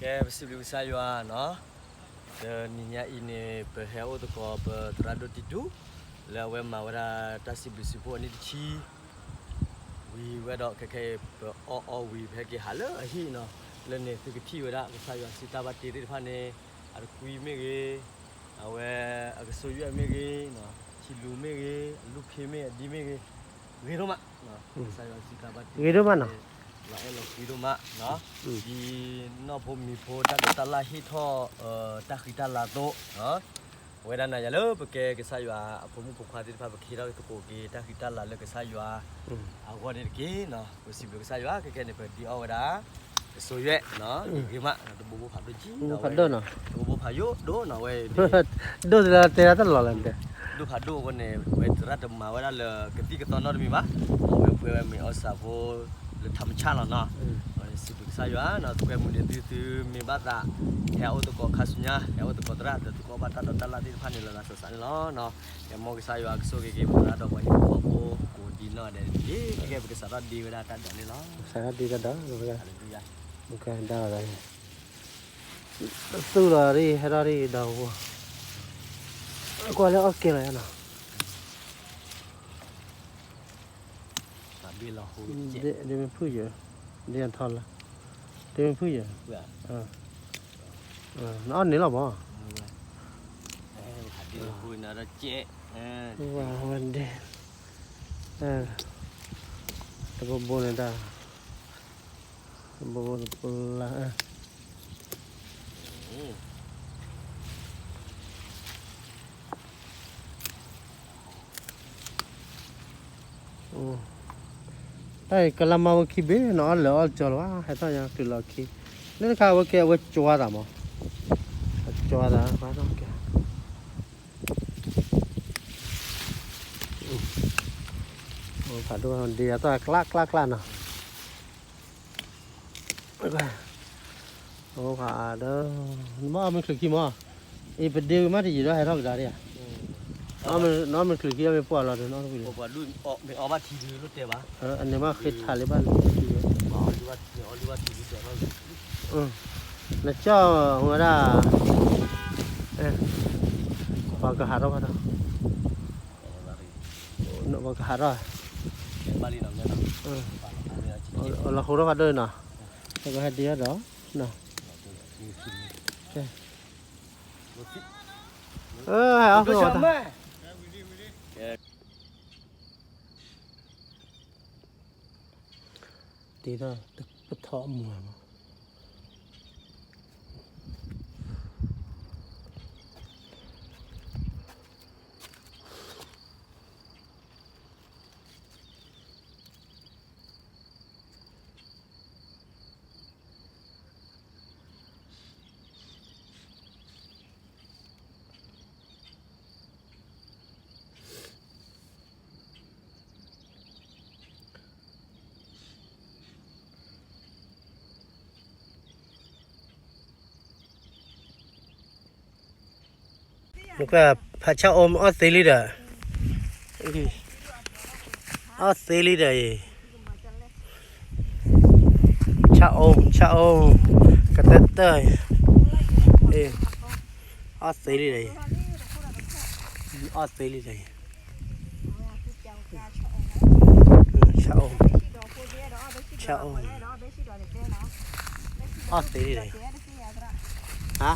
ကဲ ပစံးဘျုးကစၢ်ယွၤနီၤ, တနံၤညါအံၤန့ၣ် ပဟဲအိၣ်သကိးပသရၣ်ဒိၣ်တံတူ, လၢအဝဲမၤဝဲဒၣ်တၢ်စံးဘျုးစံးဖှိၣ်အနံၣ်တဆံ, ဝံၤဝဲဒီးခဲခဲအံၤ ပအီၣ်အီဝံၤ ပဟဲက့ၤဟးလၢအဟံၣ်နီၤ, လၢန့ၣ်သုကထံၣ်ဝဲဒၣ် ကစၢ်ယွၤစုတၢ်ဘၣ်တ့သ့ၣ်တဖၣ်န့ၣ်, အတကွံမ့ၢ်ဂ့ၤ, အဝဲအကစိယွဲၣ်မ့ၢ်ဂ့ၤ, ထံလူၤမ့ၢ်ဂ့ၤ, အလူၤဖ့မ့ၢ်အဒ်မ့ၢ်ဂ့ၤ, ဂ့ၤဒိၣ်မး, ကစၢ်ယွၤစုတၢ်ဘၣ်တ့ ဂ့ၤဒိၣ်မးနီၤ, လီၤအဲၣ်လီၤကွံဒိၣ်မး, ဒ်နီၢ်ဖိမံၤဖိတၢ်ဒိးတၢ်လၢ်ဟ့ၣ်ထီၣ် တၢ်ဃံတၢ်လၤအသိး, အဝဲဒၣ်နၤယၤလၢပကဲကစၢ်ယွၤအဖိမုၣ်ဖိခွါသ့ၣ်တဖၣ် ပကဟ့ၣ်ထီၣ်သကိးက့ၤတၢ်ဃံတၢ်လၤလၢကစၢ်ယွၤ အဂီၢ်န့ၣ်တက့ၢ်နီၤ, ပစံးဘျုးကစၢ်ယွၤ ခဲခဲန့ၣ် ပဒံအီၣ်ဝဲဒၣ် ကစိယွဲၣ်နီၤ, ဂ့ၤမး, တဘိဘိဖးဒိၣ်ကံနီၤ, တဘိဘိဖးယိၣ်ဒိၣ်နီၤဝဲ, ဒိၣ်သလၢတဲဒၣ်တလီၤလၢ်, ဒိၣ်ဖးဒိၣ်အဃိန့ၣ် ဝဲသရၣ်တမၤဝဲဒၣ်လၢကသံၣ်ကသီနီတမံၤဘၣ်, အဝဲပှဲၤဝဲမ့ၢ်အီၣ်စၢ်ဖိလၢထးမဆၣ်လီၤနီၤ, စံးဘျုးကစၢ်ယွၤနီၤ, သုကွဲမုာ်န့ၣ်သုသုမ့ၢ်ဘၣ်သး, ဟဲအိၣ်သကိးခါဆူညါ ဟဲအိၣ်သကိးသရၣ်ဒီး သုကအိၣ်ဘၣ်တၢ်ဒိးတၢ်လၢ်သ့ၣ်တဖၣ်န့ၣ် လီၤလီၤဆးဆးန့ၣ်လီၤ. ကဲ မ်ကစၢ်ယွၤကဆိၣ်ဂ့ၤက့ၤပသရၣ်ဒီးပှၤဟံၣ်ဖိဃီဖိကိးဒံးနီၢ်ဒဲးတက့ၢ်. ကဲ ပကစးထီၣ်ဒ့ဝဲဒၣ်တၢ်ဒိးန့ၣ်လီၤ. စးထီၣ်ဒ့တၢ်ဒိး, ကဲ, ဒၣ်ဝဲဒၣ်, သူၣ်လီၤဒ် ဟဲထီၣ်ဒ်ဒီးဝဲ, ကွၢ်လၢအီၣ်ကဲလီၤနီၤ. ဒ့မ့ၢ်ဖုၣ်ယဲၢ်, ဒ့ထီၣ်လၢ, ဒ့မ့ၢ်ဖုၣ်ယဲၢ်, နအီၣ်န့ၣ်လီၤမး, ဝဲဒ့, တဘိဘိန့ၣ်တၢ်, တဘိဘိတပလၢ် တၢ်အံၤကလါမါဝဲခံဘ့ၣ် နအီၣ်လၢာ်အီၣ်ကၠီလီၤဘၣ် ဟဲထီၣ်ညါတုၤလီၤခံ, လၢတခါအဝဲကဲအဝဲကၠီသးမး, အကၠီသးဘၣ်ထီၣ်ကဲ, ဖးဒိၣ်ဒ့အသၣ်ကျးကျးကျးနီၤ. အိၣ်ဖးဒီး, နဘၣ်အီၣ်မ့ၢ်ချုးခံမး, အံၤပဒ့ဝံၤမးတယံာ်ဒီးဟဲထီၣ်ကဒါဒၣ်ဧါ, နအီၣ်မ့ၢ်ချုးခံအီၣ်မ့ၢ်ပှၢ်လီၤဒီးနအီၣ်တဝံၤလီၤ, မ့ၢ်အီၣ်ဘၣ်ထံဒုးလိၣ်တဲဘၣ်, အန့ၣ်မးဃ့ထးလံဘၣ်လံ, နကၠီၣ်ဝဲဒၣ်, ပှၤကဟးထီၣ်ဘၣ်ဒီး, ပှၤကဟးထီၣ်, လီၤဟိထီၣ်ဖးဒိၣ်နီၤ, ပကဟဲဒံးအီၤဒီး, ဟဲအီၣ်ဖဲ, ဒ်သိးပထီၣ်အမူၤမး. နကွၢ် ဖးဆၣ်အိၣ်အီၣ်သ့လံဒီး, အီၣ်သ့လံဒီးအံၤ, ဆၣ်အိၣ် ဆၣ်အိၣ်, ကတၢၢ်တၢၢ်, အီၣ်သ့လံဒီးအံၤ, အီၣ်သ့လံဒီးအံၤ, ဆၣ်အိၣ်, ဆၣ်အိၣ်, အီၣ်သ့လံဒီးအံၤ, ဟါ,